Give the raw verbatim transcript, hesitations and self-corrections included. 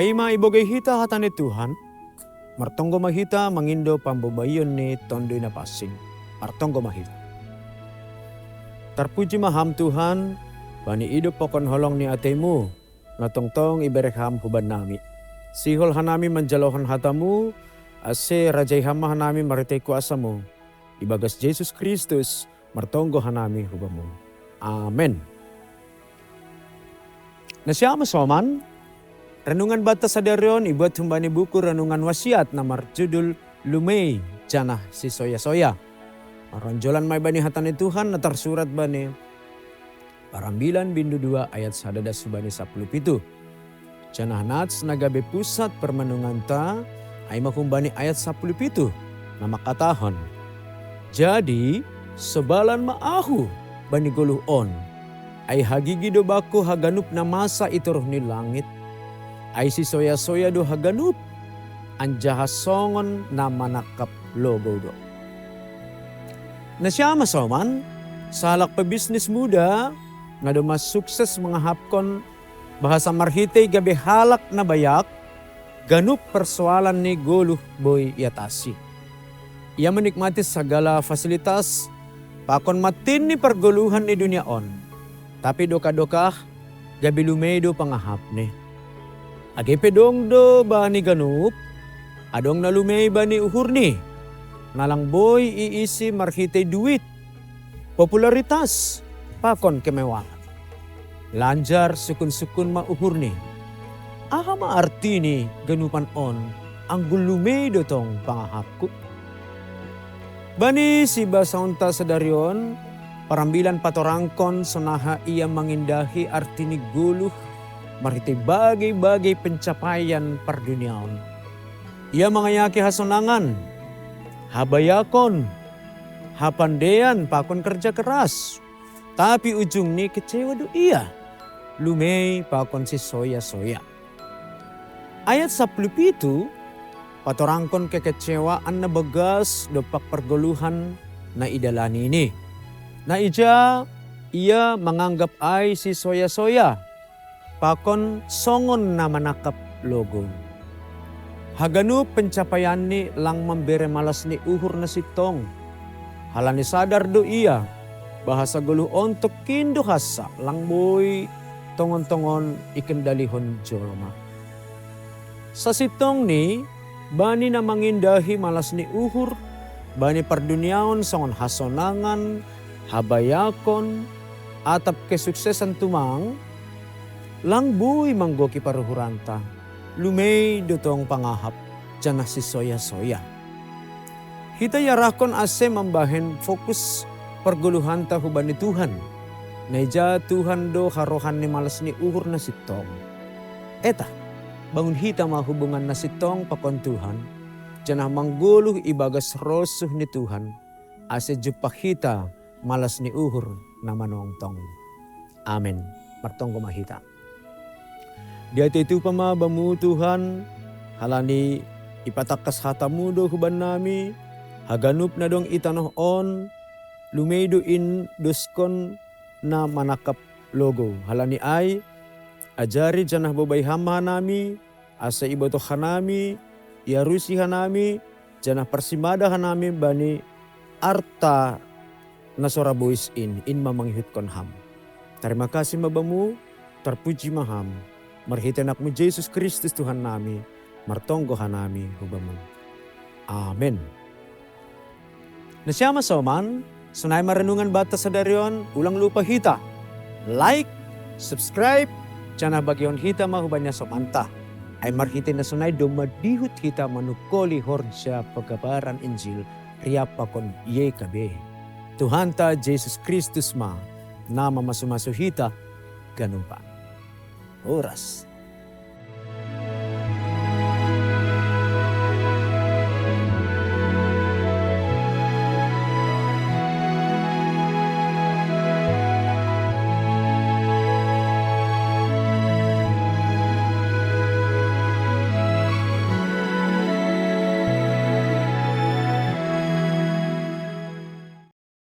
Ima ibogei hita hata ni Tuhan, martonggo ma hita mangindo pambobaion ni Tonduy Napansing. Martonggo ma hita. Tarpuji ma Ham Tuhan, bani idop pakon holong ni atei-Mu, na tongtong iberek Ham huban nami. Sihol hanami manjalohon hata-Mu, ase rajai Ham ma hanami marhitei kuasa-Mu. Ibagas Jesus Kristus, martonggo hanami huba-Mu. Amen. Nasiam soman, renungan banta sadari on ibuat humbani buku Renungan Wasiat na marjudul Lumei janah Sisoya-soya. Maronjolan ma i bani hata ni Tuhan na tarsurat bani Parambilan bindu dua ayat sada das humbani sapuluh pitu. Janah nats na gabe pusat parmenunganta, ai ma humbani ayat sapuluh pitu, na mangkatahon: Jadi, sobalan ma ahu bani goluh on, ai hagigi do bangku haganup na masa i toruh ni langit, ai sisoya-soya do haganup, anjaha songon na manangkap logou do. Nasiam soman, sahalak pebisnis muda, na domma sukses mangahapkon bahasa marhitei gabe halak na bayak, ganup persoalan ni goluh boi iatasi. Ia menikmati sagala fasilitas pakon mantin ni pargoluhan ni dunia on, tapi dokah-dokah gabe lumei do pangahapni. Age pe dong do bani ganup, adong na lumei bani uhurni, na lang boi iisi marhitei duit, popularitas, pakon kemewahan. Lanjar sukun-sukun ma uhurni. Aha ma arti ni ganupan on, anggo lumei do tong pangahapku? Bani sibasaonta sadari on, Parambilan patorangkon sonaha ia mangindahi arti ni goluh marhitei bagei-bagei pencapaian parduniaon. Ia mangayaki hasonangan, habayakon, hapandean pakon kerja keras, tapi ujungni kecewa do ia, lumei pakon sisoya-soya. Ayat sapuluh pitu patorangkon kekecewaan na bagas dompak pargoluhan na idalanini. Na ija ia manganggap ai sisoya-soya, pakon songon na manangkap logou. Haganup pencapaianni lang mambere malas ni uhur na sintong. Halani sadar do ia, bahasa goluh on tongkin do hansa lang boi tongon-tongon ikendalihon jolma. Sasintongni, bani na mangindahi malas ni uhur, bani parduniaon songon hasonangan, habayakon, atap kesuksesan tumang, lang boi manggoki paruhuranta, lumei do tong pangahap, janah sisoya-soya. Hita iarahkon ase mambahen fokus pargoluhanta hubani Tuhan. Na ija Tuhan do harohan ni malas ni uhur na sintong. Eta, bangun hita ma hubungan na sintong pakon Tuhan, janah manggoluh ibagas rosuh ni Tuhan, ase jumpah hita malas ni uhur na manongtong. Amen. Martonggo ma hita. Diatei tupa ma Bamu Tuhan, halani ipatangkas hata-Mu do huban nami, haganup na dong i tanoh on, lumei do indoskon na manangkap logou. Halani ai, ajari janah bobai Ham ma hanami, ase ibotoh hanami, iarusi hanami, janah parsimada hanami bani arta na so ra bois in, in ma mangihutkon Ham. Tarima kasih ma Bamu, tarpuji ma Ham. Marhitei Anak-Mu Jesus Kristus Tuhan nami, martonggo hanami hu Bamu. Amen. Nasiam soman, sonai ma renungan banta sadari on, ulang lupa hita like, subscribe, janah bagihon hita ma hubani hasomanta. Ai marhitei na sonai domma dihut hita manungkoli horja pagabaran Injil, riap pakon Y K B. Tuhanta Jesus Kristus ma na mamasu-masu hita ganupan. Horas.